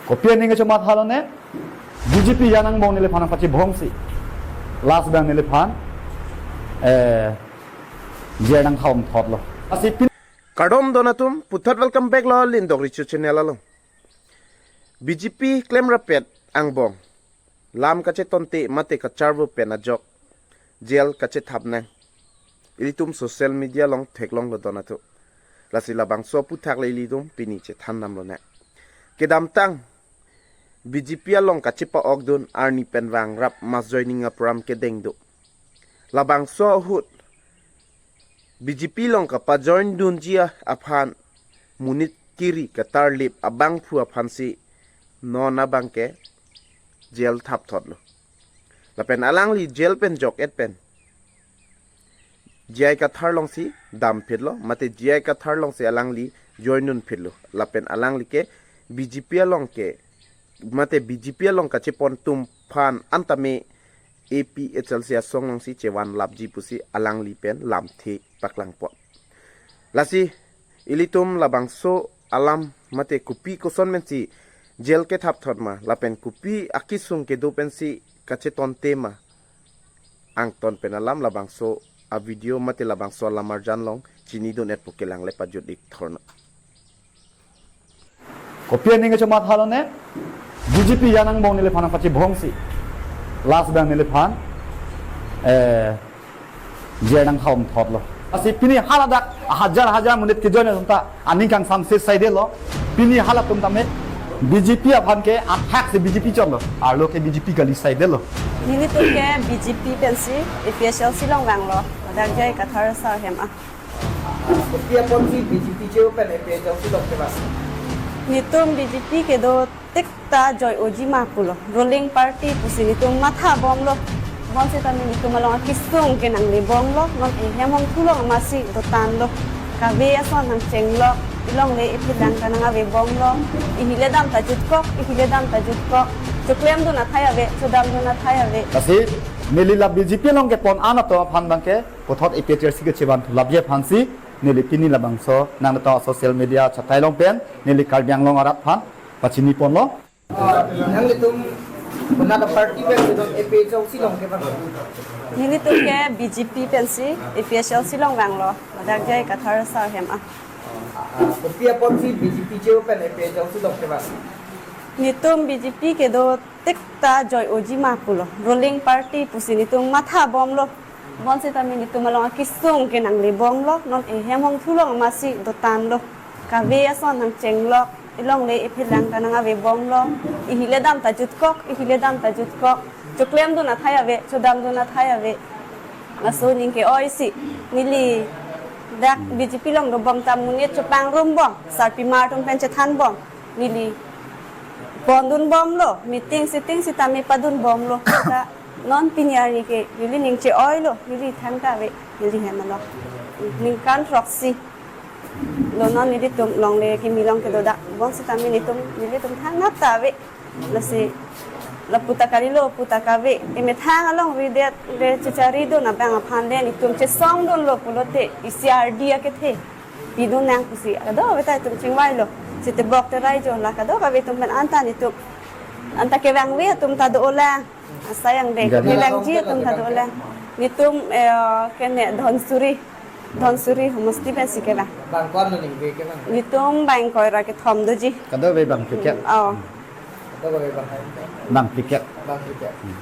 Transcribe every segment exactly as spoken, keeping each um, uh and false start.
Kopi aning kachomatha lone, B J P jan angbong neliphan pachibongsi, last abang neliphan, eh, jail nangthathotlo. Lasi pini Kardom don atum, puthot welcome back lo Lindok Richo channel along. B J P klemrapet angbong lam kachetonte mate kacharvo pen ajok jail kachethap nang, ilitum social media along theklonglo don atum. Lasi labangso aphuthak le ilitum pini chethan damlonang. Kedamtang B J P along kachepa-okdun arni pen vangrap mass joining aprogram kedeng do. Labangso ahut B J P along kapajoindunji aphan monit kiri katarlip abangphu aphansi non abangke jail thapthotlo. Lapen alangli jail pen jok-et pen J I Kathar alongsi damphitlo, mate J I Kathar alongsi alangli joindunphitlo. Lapen alangli ke B J P along ke, mate B J P along kachepon atum aphan antame A P H L C asong alongsi chevanlapji pusi alangli pen lamthe paklangpo. Lasi ilitum labangso alam mate kopi koson pensi jail kethapthot ma, lapen kopi akesung kedo pensi kachetonte ma, angton pen alam labangso avideo mate labangso alamarjan along chinidun-et pu kelang le pajut-ik thorno. Kopi aning kachomatha lone, B J P jan angbong neliphan pachibongsi, last abang neliphan, eh, jail nangthathotlo. Lasi pini haladak hajar hajar monit kejoin asonta aning kangsam se saidelo. Pini halatum tame B J P aphan ke athaksi B J P chotlo, arlo ke B J P kali saidelo. Nelitum ke B J P pensi A P H L C along vanglo, ladak J I Kathar sar hem a. Kopi apotsi B J P cheu pen A P H L C along kevang? Nelitum B J P kedo tik ta joi-oji ma pulo. Ruling party pusi nelitum mathabomlo. Bonsitame nelitum along akesung ke nanglebomlo. Non ehem hongthu along amatsi dotanlo. Kave ason nangchenglok. Ilongle iphilang ta nangavebomlo. Ihile dam ta jutkok, ihile dam ta jutkok. Choklemdun athai ave, chodamdun athai ave. Lasi neli la B J P along kepon an atum aphan abangke puthot A P H L C kechevanthu lapji aphansi neli pini labangso nangta social media chatai along pen neli Karbi Anglong arat aphan pachiniponlo. Nanglitum konat aparty pen sidon, A P H L C along kevang? Nelitum ke B J P pensi A P H L C along vanglo, ladak J I Kathar sar hem a. Kopi apotsi B J P cheu pen A P H L C along kevang? Nelitum B J P kedo tik ta joi-oji ma pulo. Ruling party pusi nelitum mathabomlo. Bonsitame nelitum along akesung ke nanglebomlo. Non ehem hongthu along amatsi dotanlo. Kave ason nangchenglok. Ilongle iphilang ta nangavebomlo. Ihile dam ta jutkok, ihile dam ta jutkok. Choklemdun athai ave, chodamdun athai ave. Laso aning ke-oisi. Neli dak B J P along dobom ta monit chopangrumbom. Sarpimar atum pen chethanbom. Neli pondunbomlo, meeting sitting sitame padunbomlo. Ta non pini arni ke neli ning che-oilo, neli thangta ave, neli hem along. Ningkan throksi lo non nelitum longle kimi along kedo dak. Bonsitame nelitum, nelitum thangnat ta ave. Lasi lapu ta kalilo, pu ta kave. Emethang alongri det le checharidun abang aphan le nelitum chesongdunlo pulote, isi ardi akethe pidun nang pusi kadokave ta itum chingvailo. Sitebok teraijo la kadokave atum pen anta nelitum, anta kevangve atum ta dolang. Asai angdeng, gari, kevangji atum ta dolang. Nelitum, eh, kene Dhansiri, Dhansiri homosti pensi kevang. Bang ko-an lo ningve kevang? Nelitum bang ingkoi ra kethom doji. Kadokave bang phlikep. Hmm, oh. Kadokave bang. Bang phlikep. Bang phlikep. Hmm.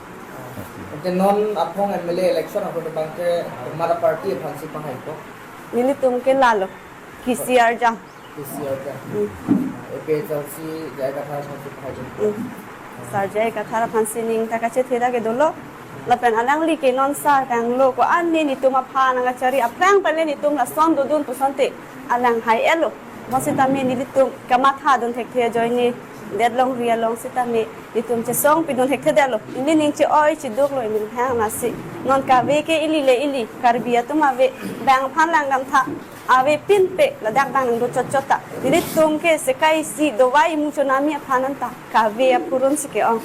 Ante non aphong M L A election ahut abangke mara party aphansi pahaipo? Nelitum ke lalo, K C R jam. K C R jam. Hmm. A P H L C J I Kathar aphansi pahai. Hmm. Sar J I Kathar aphansi ning ta kachethe dak ke dolo. Lapen alangli ke non sar kanglo ko-an ne nelitum aphan nangkachari aphrang pale nelitum lason dodun pusonte alang hai-etlo. Bonsitame nelitum kamathadun thekthe ajoine det longri along sitame nelitum chesongpidun thekthedetlo. Ili ning che-oi chiduklo, ili thang nasi. Non kave ke ili le ili Karbi atum ave, bang aphan langdamtha, avepinpe ladak bang nangdo chotchot ta. Nelitum ke sekai isi dovai imu chonami aphan anta kave apurun si ke-ong.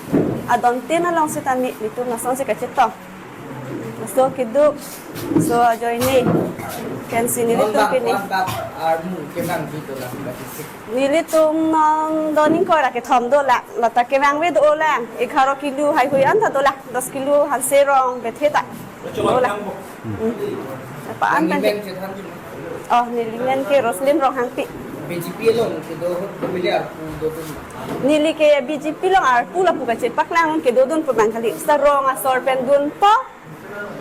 Adon tin along sitame nelitum lasonsi kachetong. So kedo, so ajoine, pensi nelitum pini. Armu kemang dito lang. Nelitum non doning kora kethom dolang, lata kevang ve dolang, egharo kilo haihui anta dolang, dos kilo hanse rong bethe ta dolang. Hmm. Apa anta? Oh, neli men ke Roslyn Ronghangpi. B J P along kedo ahut pemilih arpu dodun. Neli ke B J P along arpu lapu kachepaklang kedodun pu bang kali. Sa rong asor pen dunpo.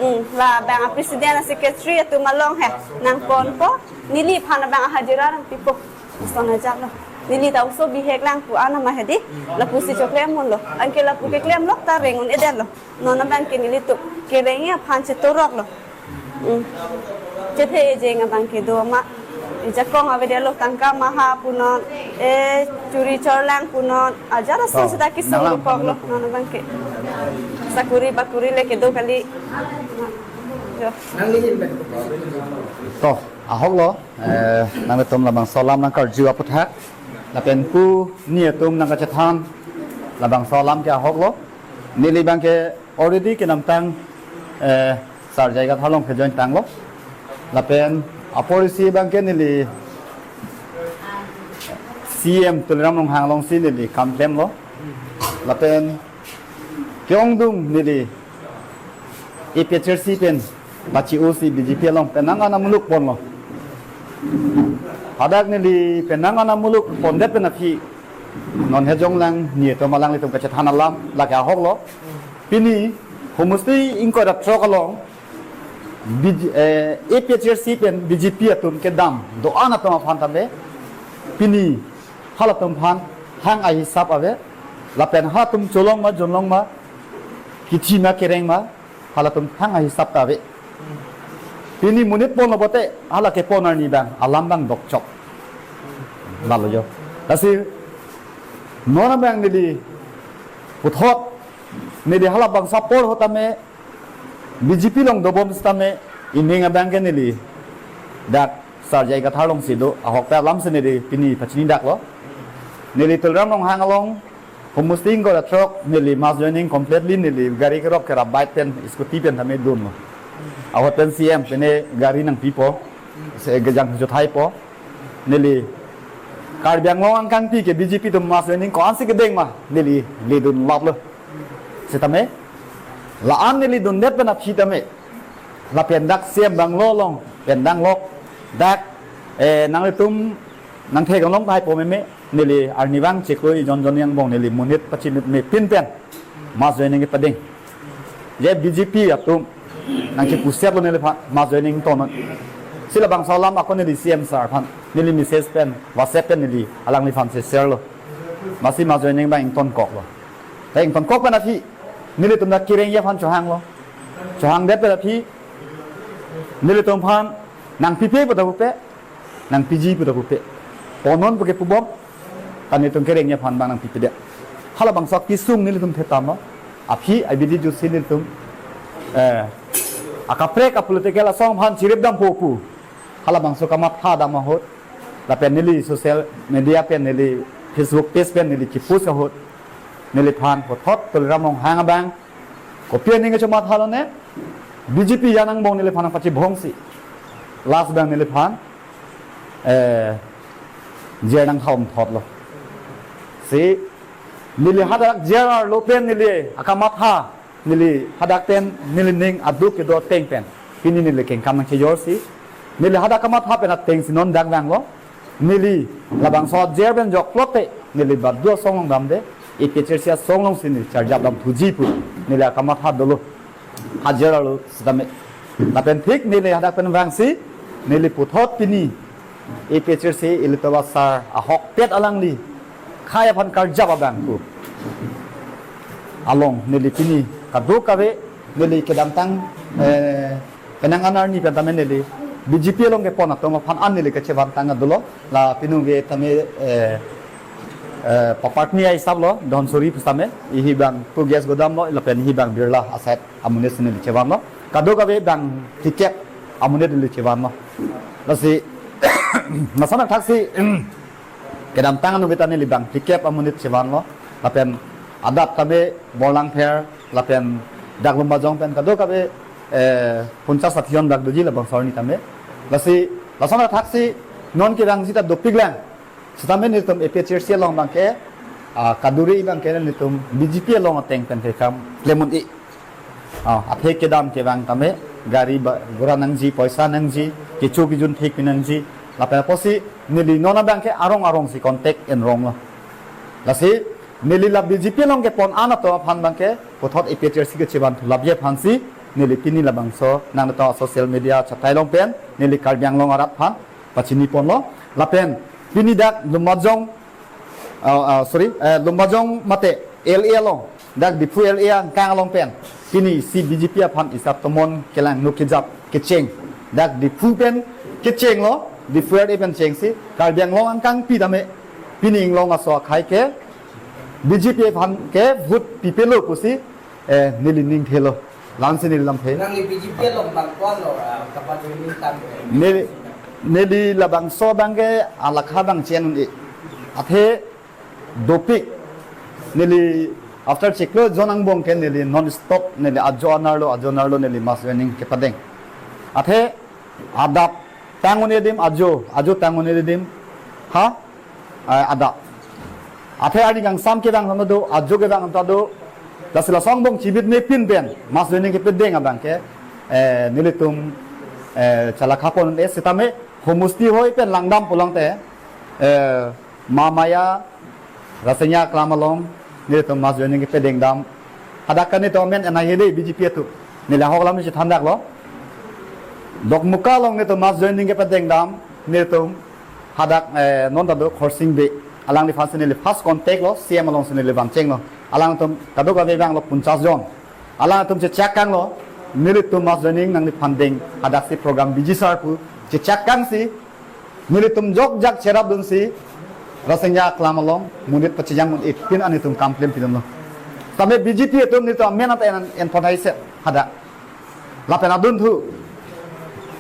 Hmm, la bang a president a secretary atum along he nangponpo. Neliphan bang ahajira nangpipo. Son ajak lo. Neli ta oso bihek lang pu ana ma hedi. Lapusi choklem lo. Anke lapu keklem lo ta reng un-edetlo. Non abang ke nelitum kereng aphan chetorok lo. Hmm. Chethe ejeng abang kedo ma. Ejakong avedetlo, tangka maha punon, e churi chorlang punon, ajat ason seta kisung nanglang koklo, non abang ke. Sakuri bakuri le kedo kali. Jo. To, ahok lo, eh, nangtum labangso alam nangkarju aputhak. Lapen pu ni atum nangkachethan labangso alam ke ahok lo. Neli abang ke already kedamtang, eh, Sar J I Kathar along ke join tanglo. Lapen apor isi abang ke neli C M Tuliram Ronghang alongsi neli kam klemlo. Lapen ke-ongdung neli A P H L C pen bachi usi B J P along penang ana muluk ponlo. Hadak neli penang ana muluk pondet pen aphi non hejong lang ni atum alanglitum kachethan alam lake ahok lo. Pini homusti ingkoi ra throk along B J, eh, A P H L C pen B J P atum kedam do-an atum aphan tame pini halatum aphan thang ahisap ave. Lapen halatum cholong ma jonlong ma, kithi ma kereng ma, halatum thang ahisap ta ave. Pini monit ponlo pote hala kepon arni abang alam abang dokchok. Lalo jo. Lasi non abang neli puthot neli halabangso apor ahut tame B J P along dobom sitame ining abang ke neli dak Sar J I Kathar alongsi do ahok ta alamsi neli pini pachini dak lo. Neli Tuliram Ronghang along homusti ingkoi ra throk neli mass joining completely neli gari kerok kera bike pen scooty pen tame dunlo. Ahut pen C M pene gari nangpipo, se kejang juthaipo. Neli Karbi Anglong angkangpi ke B J P atum mass joining ko-ansi kedeng ma neli ledun laplo. Sitame la-an neli dundet pen aphi tame lapen dak C M bungalow along pen danglok dak, eh, nanglitum nangthek along tahai po meme, neli arnivang chekroi jon jon angbong neli monit pachimit me pin pen mass joining kepading. Je B J P atum nangchepuset lo neliphan mass joining ton. Si labangso alam ako neli C M sir aphan neli message pen WhatsApp pen neli alangliphan si share lo. Masi mass joining abang ingtonkok lo. Ta ingtonkok pen aphi nelitum dak kerengji aphan chohang lo. Chohangdet pen aphi nelitum aphan nangpipe pu ta pupe, nangpiji pu ta pupe. Ponnon pu ke pubom, ta nelitum kerengji aphan abang nangpipedet. Halabangso akisung nelitum thetam lo. Aphi abidi jusi nelitum, eh, akaprek a political asong aphan chirip dampo pu halabangso kamatha dam ahut, lapen neli social media pen neli Facebook page pen neli kipost ahut, neliphan puthot Tuliram Ronghang abang kopi aning kachomatha lone, B J P ajat angbong neliphan nangpachibhongsi last abang neliphan, eh, jail nangthathom thot lo. Si neli hadak jail arlo pen neli akamatha, neli hadak pen neli ning aduk kedo ateng pen pini neli kengkam nangchejorsi neli hadak kamatha pen atengsi non dak vanglo. Neli labangso jail pen joklote neli badu asong along damde, A P H L C asong alongsi neli charjap damthuji pu neli akamatha dolo. Ha jail arlo sitame. Lapen thik neli hadak pen vangsi neli puthot pini A P H L C ilitum asar ahokpet alangli khei aphan karjap abang pu along neli pini kadokave neli kedamtang, eh, penang an arni pen tame neli B J P along kepon atum aphan an neli kachevantang dolo. La pinung ke tame, eh, eh, papartner ahisap lo Dhonsuri pusitame, ihi abang two gas godam lo, lapen ihi abang Birla aside amonit si neli chevanlo. Kadokave bang ticket amonit neli chevanlo. Lasi masa nangthaksi kedamtang anung kita neli bang ticket amonit chevanlo. Lapen adap tame Borlangpher lapen dak Lumbajong pen kadokave eh, punchas sathi jon bak doji labangso arni tame. Lasi, lason athaksi non kevangji ta dopiklang. Sitame nelitum A P H L C along abangke, ah, kaduri abangke nelitum B J P along ateng pen ke kam klem un-e. Ah, athe kedam kevang tame gari ba, gura nangji, poisa nangji, kecho kejun thekpi nangji. Lapen apotsi neli non abangke arong arongsi contact enrong lo. Lasi neli la B J P along kepon an atum aphan abangke puthot A P H L C kechevanthu lapji aphansi neli pini labangso nangtum social media chatai along pen neli Karbi Anglong arat aphan pachini ponlo. Lapen pini dak Lumbajong, ah, ah, sorry, eh, Lumbajong mate L A along, dak Diphu L A angkang along pen pini isi B J P aphan isi atomon kelang nu kejap kecheng. Dak Diphu pen kechenglo, Diphu R D A pen chengsi Karbi Anglong angkangpi tame pini inglong aso akhai ke B J P aphan ke vote pipelo pusi, eh, neli ning thelo. Lansi neli lam the. Nangli B J P along bang ko-an lo, ah, kapajoining tang ke? Neli, neli labangso abangke alakha abang chen un-e. Athe dopik. Neli after chiklo jon angbong ke neli non stop neli ajo anerlo, ajo anerlo neli mass joining kepadeng. Athe adap tang un-e adim ajo, ajo tang un-e adim ha, eh, adap. Athe arni kangsam kevang atum ta do, ajo kevang atum ta do. Lasi laso angbong chibit mepin pen mass joining kepadeng abangke, eh, nelitum, eh, chalakha pon un-e sitame homosti hoi pen langdam pulang te, eh, Mamaya, Rasinja Aklam along nelitum mass joining kepadeng dam. Hadak ke nelitum amen enai hedi B J P atum. Neli ahok alam si thandaklo. Dokmoka along nelitum mass joining kepadeng dam. Nelitum hadak, eh, non ta do Khorsing Bey. Alangliphan si neli first contact lo, C M alongsi neli vangchenglo. Alangtum kadokave vanglo punchas jon. Alangtum chechak kanglo, nelitum mass joining nangliphan deng, hadaksi program biji sar pu, chechak kangsi, nelitum jokjak cherapdunsi, Rasinja Aklam along, monit pachejang un-e pin an nelitum kam klempi dunlo. Tame B J P atum nelitum amen anta en, en pon hai se, hadak. Lapen adunthu,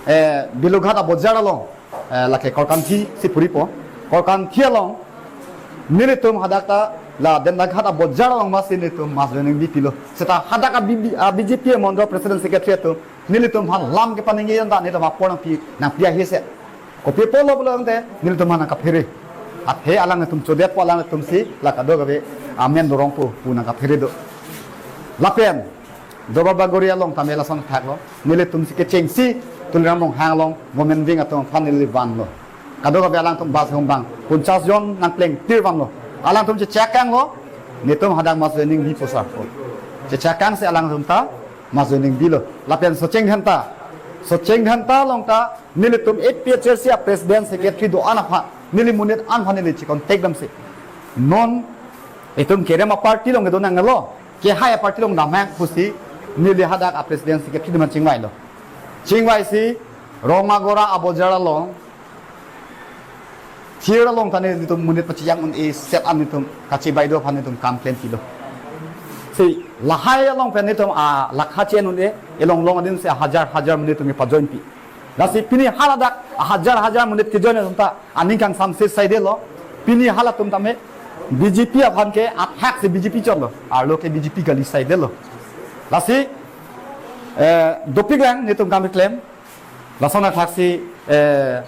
eh, Bilughat abojar along, eh, lake Korkanthi si puripo. Korkanthi along, nelitum hadak ta, la Demdaghat abojar along masi nelitum mass joining bipilo. Seta hadak a B B, a B J P amondro president secretary atum, nelitum aphan lam kepaningje anta nelitum apor nangpi, nangpi ahi se. Kopi apotlo pulo tangte, nelitum aphan nangkaphere. Athe alangtum chodetpo alangtum si, la kadokave amen dorongpo, pu nangkaphere do. Lapen, Duarbagori along tame lason thaklo. Nelitum si kechengsi, Tuliram Ronghang along, government wing atum aphan neli vanlo. Kadokave alangtum bus hum bang, punchas jon nangplengtir vanlo. Alangtum chechak kanglo, nelitum hadak mass joining bipo sar pu. Chechak kangsi alangtum ta, mass joining bilo. Lapen Socheng Dhenta. Socheng Dhenta along ta, nelitum A P H L C a president secretary do-an aphan, neli monit an aphan neli checontact damsi. Non, itum kerem aparty along kedo nanglo, kehai aparty along damhang pusi, neli hadak a president secretary atum aphan chingvailo. Chingvaisi, Rongagora abojar along, thir along ta nelitum monit pachejang un-e set an nelitum kachebai do aphan nelitum kam klempilo. Si lahai along pen nelitum alakha chen un-e, elong long adim si hajar hajar monit nelitum pajoinpi. Lasi pini haladak hajar hajar monit kejoin atum ta aning kangsam se saidelo. Pini halatum tame B J P aphan ke athaksi B J P chotlo. Arlo ke B J P kali saidelo. Lasi, eh, dopiklang nelitum kam klem. Lason athaksi, eh,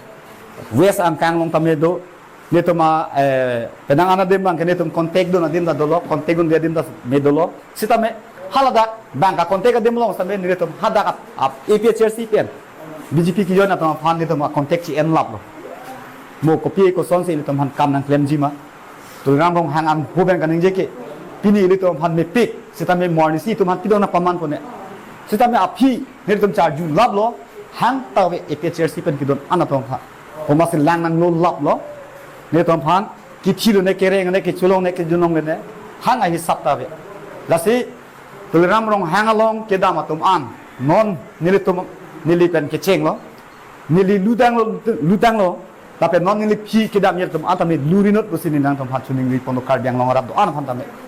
West angkang along tame do, nelitum a, eh, penang an adim abangke nelitum contact dun adim ta dolo, contact dunde adim tame dolo. Sitame haladak abang kacontact adim along sitame nelitum hadak ap, ap, A P H L C pen B J P kejoin atum aphan nelitum acontact chi-en laplo. Mo kopi kosonsi nelitum aphan kam nangklemji ma. Tuliram Ronghang an hu pen kaningje ke. Pini ilitum aphan mepik, sitame mo arnisi itum aphan pidong nangpaman kone. Sitame aphi, nelitum charju laplo, hang ta ave A P H L C pen kedo-an atum aphan. Komatsi lang nanglo laplo, nelitum aphan, kithi lone kereng ne, kecholong ne, kejunlong ne, hang ahisap ta ave. Lasi, Tuliram Ronghang along kedam atum an, non nelitum, neli pen kechenglo, neli lutanglo, lutanglo, lapen non neli aphi kedam atum an tame lurinot pusi neli nangtum aphan choningri ponlo Karbi Anglong arat do-an aphan tame.